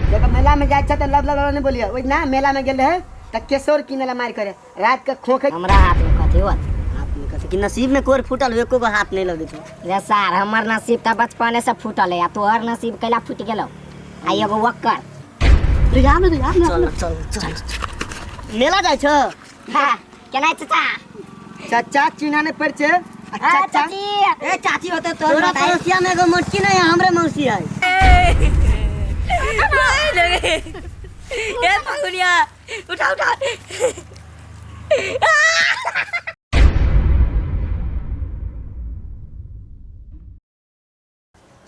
देखो मेला में जाइ छ त लब लब लब नहीं बोलिए। ओइ ना मेला में गेल रहे त केसौर किने ला मार करे रात के खोखे। हमरा हाथ में कथी होत? हाथ में कथी कि नसीब में कोर फूटल हो, एको गो हाथ नहीं लगे छौ। रे सार, हमर नसीब त बचपने से फूटल है, आ तोहर नसीब कैला फूट गेलौ? आ एगो वक्कर। रे आ ने, रे आ ने। चल चल चल, मेला जाइ छौ? हाँ, केना चाचा? चाचा चिन्हा नहीं पड़ छे। हाँ, चाचा चाची। ए चाची होते तोरा पड़ोसिया में एगो मोटकी नहीं है, हमरे मौसी है। ए फागुनिया, उठा उठा।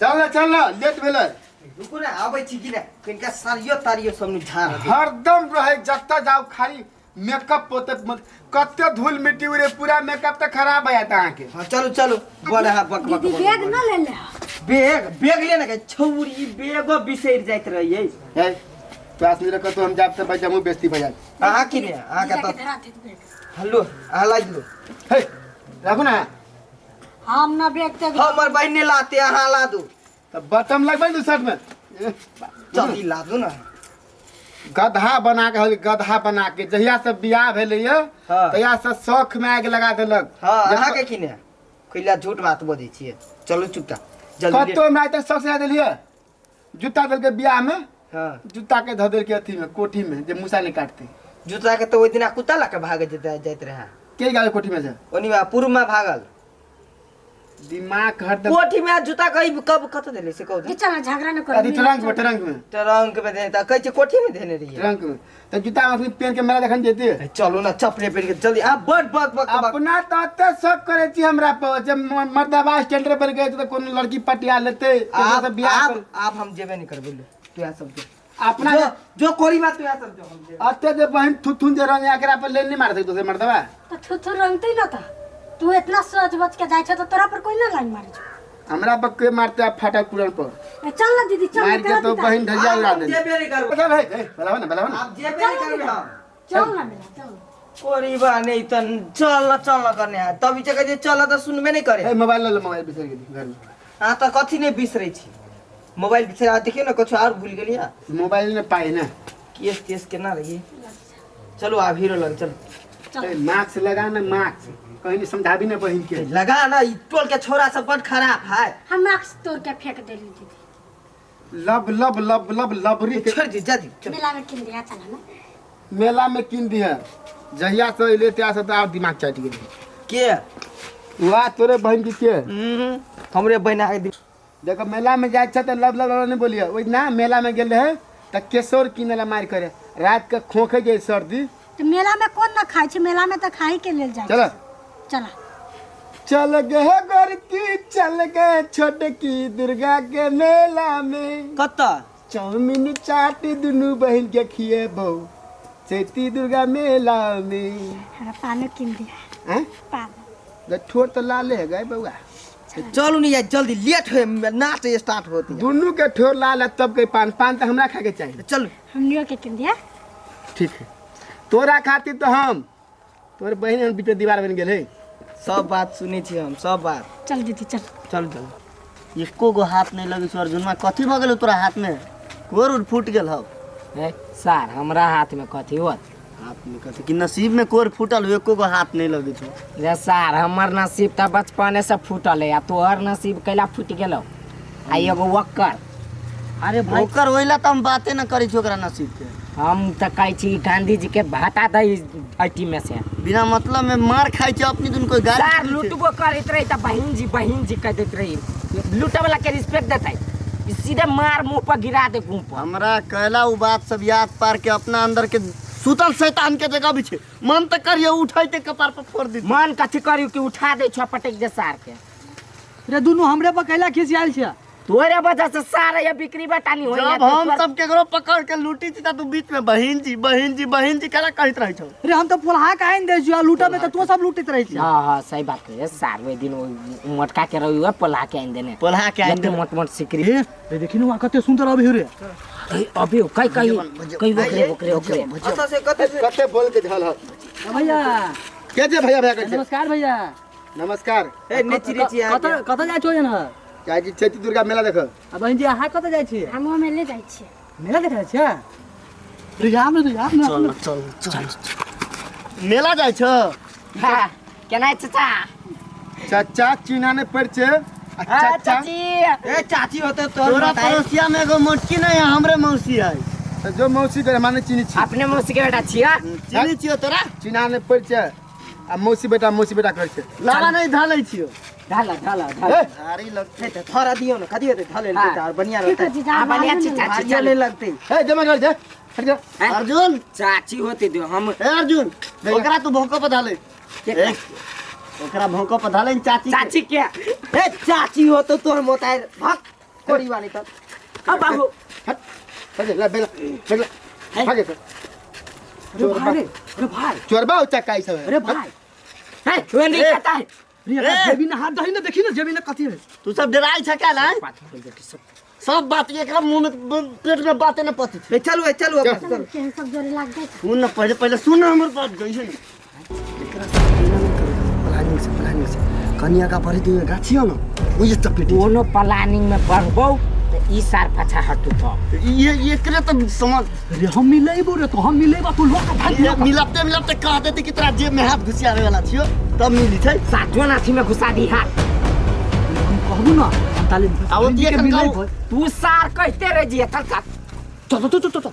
चल ना, चल ना, लेट भेलै। रुकू ने, आबै छी कि ने, कनिका साड़ियो ताड़ियो सब झाड़। हरदम रहे जत्ता जाओ खाली मेकअप पोते, कते धूल मिट्टी उड़े, पूरा मेकअप तऽ खराब भऽ जायत अहाँके। हाँ चलू चलू, बड़ अहाँ बक बक। दीदी बैग न ले ले। बैग बैग ले ने, छौरी बैगो बिसरि जाइत रहियै। है तोरा से रख तो हम जाब तऽ भाई जमू बेइज्जती भऽ जायत। अहाँ कि ने अहाँके जीजा के तऽ धरा देत बैग। हेलो, अहाँ लाजि लू। हे राखू ना। हम न बैग तेग। हमर बहिन ने लाते, अहाँ ला दू। तऽ बटम लगबै ने शर्ट में। जल्दी ला दू ना। गधा बना के हल, गधा बना के जहिया से बियाह भेलै ये हाँ। तहिया से शौख में आगि लगा देलक। हाँ, जे अहाँके कि ने कैला झूठ बात बजै छियै। चलू चुपचाप जल्दी। कतौ हमरा आइ तक शौख से देलियै? जूता देलकै बियाह में। हाँ। जूता के धऽ देलकै अथी में, कोठी में, जे मूसा नहीं काटते। जूता के तऽ ओहि दिना कुत्ता लऽ के भागे जाइत रहै। के गेल कोठी में से? ओनी में पूर्व में भागल। दिमाग हरदम कोठी में जूता कहीं कब कत देले से कहू। ये चल ना, झगड़ा न कर। अथी ट्रंक में, ट्रंक में। ट्रंक में देने तऽ कहै छै कोठी में देने रहियै। ट्रंक में तऽ जूता अखनी पेन के मेला देखन जैते। चलू ना, चप्पले पहन के जल्दी आ, बड़ बक बक बक। अपना तऽ एते शौक करै छी हमरा पर, जब मर्दाबा स्टैंडर पर गए तऽ कोनो लड़की पटिया लेतै, केकरो से आब बियाह आब कर। आब हम जेबे नहीं करबै, ले तू आ सब जो। अपना जो जो कोरी बात तू आ सब जो, हम जेबे। अते जे बहन थुथुन जे रंग एकरा पर लेन नहीं मार सकतो से मर्दबा। तो थुथुन रंगते ना त तू इतना सज बज के जाय छ त तोरा पर कोई ना लाइन मारे छौ। हमरा पर के मारते आ फाटा कुरन पर। ए, चल ना दीदी, चल ना, मार के तेरा तो पिता। बहन ढजिया उड़ा आब हम देने। जेबे नहीं करबै। चल हे, हे, बलावा ना, बलावा ना। आब जेबे नहीं करबै हम। चल ना मेला, चल। कोरी बा नहीं त चल ना, चल ना करने है तब ई जे चल त सुनबे नहीं करे। हे मोबाइल ले ले, मोबाइल बिसर गेली घर में। हाँ त कथी नहीं बिसरै छी? मोबाइल बिसर आ देखियो ना, कछु और भूल गेलियै। मोबाइल ने पाई ना। केस तेस केना रहिए? चलो आब हीरो लग चलो। चल। ए, मास्क लगा ना, मास्क कहीं नहीं समझाबी ना बहन के। लगा ना, ई टोल के छोरा सब बड़ खराब है। हम मास्क तोड़ के फेंक देली दीदी। लब लब लब लब लबरी के। छोड़ दी, जा दी, चल। मेला में किन दिया, चला ना। मेला में किन दिया, जहिया से अइले तहिया से तो आर दिमाग चाटि गेलै। के? वाह तोरे बहन की के? हमरे बहन आके देखो मेला में जाइ छ तऽ लब लब लब नहीं बोलिए। ओइ ना मेला में गेल रहे तऽ केसौर किने ला मार करे रात के खोखे जे सर्दी। तो मेला में कौन ना खाइ छै? मेला में तो खाई के लेल जाइ। चल। चला। चल गए गोरकी, चल गए छोटकी दुर्गा के मेला में। कत? चाउमीन चाट दुनू बहन के खिएबो चैती दुर्गा मेला में। हमरा पानो किन दिया। हैं? पान। ग ठोर तो लाले है गए बउआ। चलू नहीं यार, जल्दी लेट हो, नाच स्टार्ट होती है। दुनू के ठोर लाल है तब के पान, पान तो हमरा खाए के चाहिए। चल। हमनियो के किन दिया। ठीक है, तोरा खातिर तो हम तोर बहन हम बीच दीवार बन गेल है। सब बात सुनै छी हम, सब बात। चल दीदी चल। चल चल। एको गो हाथ नहीं लगे छौ अर्जुनमा, कथी भऽ गेलौ तोरा हाथ में? कोर उर फूट गेल हौ? ए सार, हमरा हाथ में कथी होत? हाथ में कथी कि नसीब में कोर फूटल हो, एको गो हाथ नहीं लगे छौ। रे सार, हमर नसीब तऽ बचपने से फूटल है, आ तोहर नसीब कैला फूट गेलौ? आ एगो वक्कर। अरे भाई ओकर ओइला तऽ हम बाते न करै छी ओकरा नसीब के। हम तऽ कहै छी गांधी जी के हटा दै अथी में से। बिना मतलब में मार खाइ छै अपनी दुन कोई गाली सार सुनै छै। लूटबो करैत रही तऽ बहिन जी बहिन जी कह दैत रही, लूटे वाला के रिस्पेक्ट देतै, ई सीधे मार मुंह पर गिरा दे मुंह पर। हमरा कैला उ बात सब याद पार के अपना अंदर के सुतल शैतान के जगह भी छै, मन तऽ करियो उठै के कपार पर फोड़ दी। मन कथी करियो कि उठा दै छौ पटक दे सार के। रे दुनू हमरे पर कैला खिसियाल छै? तोरे वजह से सारे ये बिक्री बटानी होई। जब हम सब केकरो पकड़ के लूटी छी त तू बीच में बहिन जी बहिन जी बहिन जी केना कहैत रहै छौ? रे हम तो पोलहा के आनि दै छियौ, आ लूटऽ में तऽ तू सब लूटैत रहै छी। हाँ हाँ सही बात कहे सार, ओहि दिन ओ मोटका के रही हुआ पोलहा के आनि देने, पोलहा के आनि एते देने। मोट मोट सिकरी। ए रे देखी न वहाँ कते सुंदर अबै हो रे। ए, अभी कई कई कई ओकरे ओकरे ओकरे। अच्छा से कते से कते बोल के झल हल। भैया। के जे भैया भैया कहै छै? नमस्कार भैया। नमस्कार। ए नेची रेची आ कतऽ कतऽ जाइ छौ एना? जाइ छी चैती दुर्गा मेला देखऽ। आ बहिन जी अहाँ कतऽ जाइ छी? हमहूँ मेले जाइ छियै। मेला देख रहल छियै? रे आब ने, रे आब ने। चल चल चल, मेला जाइ छ। हाँ, केना चाचा? चाचा चिन्हा नहीं पड़ छे। आ हाँ, चाचा चाची। ए चाची होते तोर तोरा बताए। पड़ोसिया में एगो मोटकी नहीं है, हमरे मौसी है। तो जो मौसी के माने चिन्ही छी। अपने मौसी के बेटा छिया। चिन्ही छियो तोरा? चिन्हा नहीं पड़ छे आ मौसी बेटा मौसी बेटा करै छे। लावा नहीं धालै छियो। ढाला ढाला ढाला। ए, भारी लगते। त थोड़ा दियो न कदियो ते धले हाँ। लेते और बढ़िया की रहते। कर जीजा? आ, बढ़िया छी चाची, भारिया चल। ले लगते। ए जमा कर दे, हट जा। हैं? अर्जुन। चाची होते दो हम। ए अर्जुन, ओकरा तू भौंको पर धाले। ए, ओकरा भौंको पर धाले चाची के। चाची के। ए चाची होते तोर मोताय भक कोरी वाली त। अब बाबू। हट हट जा, ला बेला बेला भागे सर। अरे भाई रे, अरे भाई। चोरबा हो चक्का ई सब है। अरे भाई। हैं, नहीं कहता है। रे ए। जेबी में हाथ दही ना, देखी ना जेबी में कथी है। तू सब डराई छ का ना? बात खोल दे के सब। सब बात एकरा मुंह में पेट में बातें न पति ए चलू, ए चलू अब चलू। केहन सब जोरे लाग जाइ छै। सुन न, पहले पहले सुन न हमर बात जइसे न। एकरा सब केना न करू, प्लानिंग से, प्लानिंग से कनिया का भरी दियो गाछी हो न, ओइ चपेटी। कोनो प्लानिंग में बढ़बो तो ई सार पाछा हटू तो। ये एकरे तो समझ। रे हम मिलेबो रे, तो हम मिलेबा तू लोग भाग। ये मिलाते मिलाते कह देते कि तोरा जेब में हाथ घुसियावे वाला छियो, तब मिली छै। सातों नाथी में घुसा दी हाथ। हम कहबू ना ताले आ ओ दिए के मिलेबो। कन तू सार कहते रह जिए चल चल। चल चल चल चल।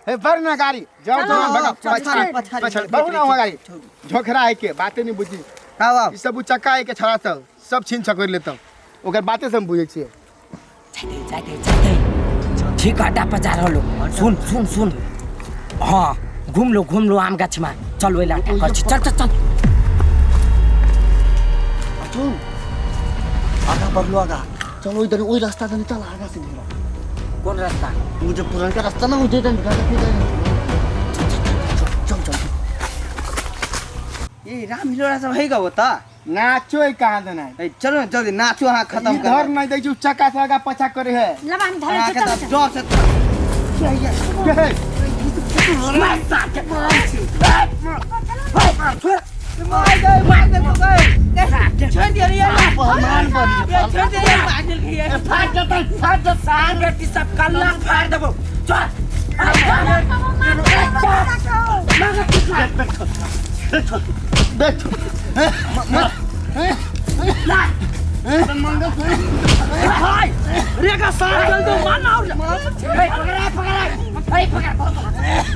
ए बढ़ ना गाड़ी, जाओ जाओ भगा। पछाड़ी, पछाड़ी पछाड़ी, पछाड़ी बढ़ू ना वहाँ गाड़ी। झोखरा है के बातें नहीं बुझी। आओ आओ। ई सब उ चक्का है के छड़ा सब सब छीन छकोर लेता। ओकर बातें सब बुझै छियै। जाते जाते जाते ठीक अड्डा पर जा रहलो। सुन सुन सुन, हाँ घूम लो घूम लो आम गाछ में। चल ओइ लाटा कर छी। चल चल चल। अर्जुन आगा बढ़लो आगा, चलो इधर ओइ रास्ता दने चल, आगा से घेरा। कौन रास्ता? वो जो पुराना रास्ता ना, उधर दने गागा के दने। चल चल चल। ए राम हिलोरा सब है गो त। नाचो है कहाँ देना है? ए चलो न जल्दी नाचो, हां खत्म कर। इधर नहीं दै छै, उ चक्का से आगा पछा करे है। लबा हम धरे अहाँ छै, के चल त चल। डर से के है? मार दे, मार दे तो गए। छोड़ दियो रे यार। पहलवान बन। ये छोड़ दे यार, मार देल के यार। फाड़ देतै, फाड़ दे सार बेटी सब कल्ला फाड़ देबो। चल। बैठ रे का साथ चल दो मान और। ए पकड़ पकड़, ए पकड़,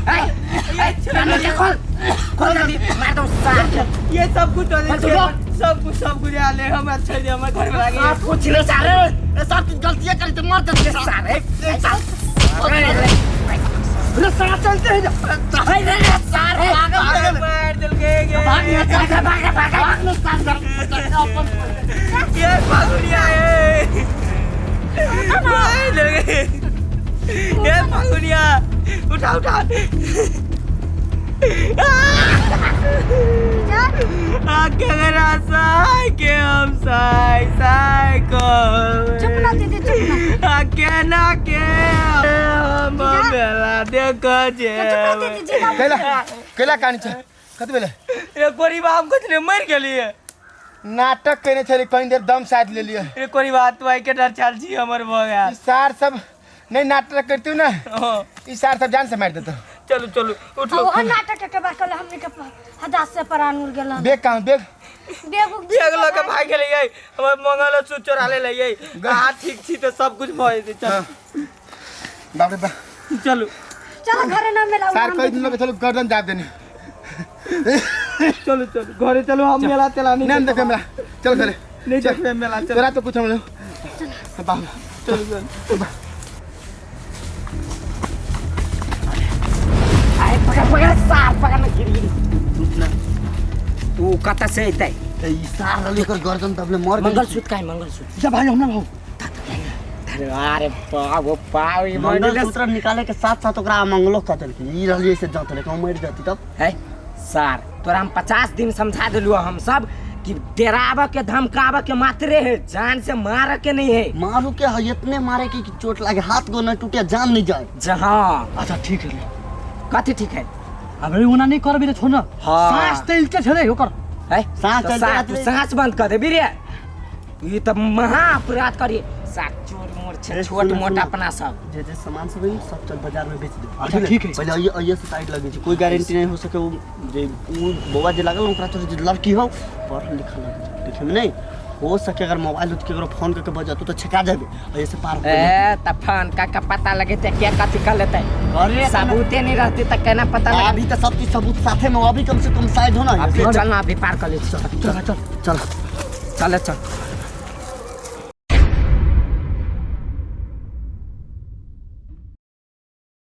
ए ए चल खोल खोल जल्दी, मार दो सार। ये सब कुछ हो सब कुछ, सब कुछ ले हम अच्छा दे हमर घर में लागे। सब कुछ ले सारे। ए सब चीज गलती करी तो मर जते सारे। रे साथ चलते हैं। अरे रे सारे पागल मार देल के भाग भाग भाग भाग। ये पागुलिया है, मार देल के। ये पागुलिया उठा उठा। आके मेरा साई के हम साई साई को। चुप ना दीदी, चुप ना। आके ना के हम मेला देखो जे। चुप ना दीदी, जीजा। कैला कैला कहानी छै कत बेले? रे कोरी बा हम कुछ नहीं मर गेलिए। नाटक केने छली, कहीं देर दम साध लेलिए। रे कोरी बा तू आई के डर चल छी हमर भ गया। ई सार सब नहीं नाटक करती ना, ई सार सब जान से मार देतो। चलो चलो उठो। वो नाटक के बात कल हमने के हदास से परान उड़ गेल। बेग कहाँ बेग? बेग उग बेग लऽ के भाग गेलै यै। हमर मंगल सूत्र चोरा ले यै। अहाँ ठीक छी त सब कुछ भ जेतै। चल बाप रे बाप। चलू चलो घरे ना मेला। सार कई दिन लगे चलो गर्दन दाब देने। चलो चलो घरे चलो, हम मेला तेला नहीं नहीं देखे मेला। चल घरे नहीं देखे मेला। चल तोरा तो कुछ हम बाप। चलो चलो आए पकड़ पकड़ सार पकड़ ना गिर गिर तू कत से एतै? ई सार रहल एकर गर्दन दबले मर गेल। मंगलसूत्र का है मंगलसूत्र। जा भाई हमरा भाऊ। अरे अरे पाव पाव ई मंगलसूत्र निकाले के साथ साथ ओकरा मंगलो कह देलखिन। ई रहल ऐसे जात रहे कहूं मर जाती तब है सार। तोरा हम 50 दिन समझा देलु हम सब कि डराव के धमकाव के मात्रे है, जान से मार के नहीं है। मारू के है, इतने मारे कि चोट लागे, हाथ गो न टूटे, जान नहीं जाए। जहाँ अच्छा ठीक है। कथी ठीक है? अबे ओना नहीं करबी रे छोड़ ना। हाँ। सांस तेलते छले ओकर। है सांस तो चलते तू रहते। सांस बंद कर देबी रे। ई त महा अपराध करी। सा चोर मोर छै, ए, छोट सुनू, मोट सुनू। अपना सब। जे जे सामान सब है सब चल बाजार में बेच दे। अच्छा, ठीक है। पहले आइए आइए से साइड लगे छै, कोई गारंटी नहीं हो सके। वो जे वो बौआ जे लागल ओकरा तोरे जे लड़की हो पढ़ल लिखल लगे छै देखे में नहीं हो सके। अगर मोबाइल उठ के अगर फोन करके बजा तो छेका जाबे ऐसे से पार हो ए त फोन का का पता लगे ते क्या कथी कर लेते? अरे सबूते नहीं रहते त केना पता लगे? अभी तो सब चीज सबूत साथे में, अभी कम से कम साइड हो ना। अभी चल ना, अभी पार कर ले। चल चल चल चल चल चल।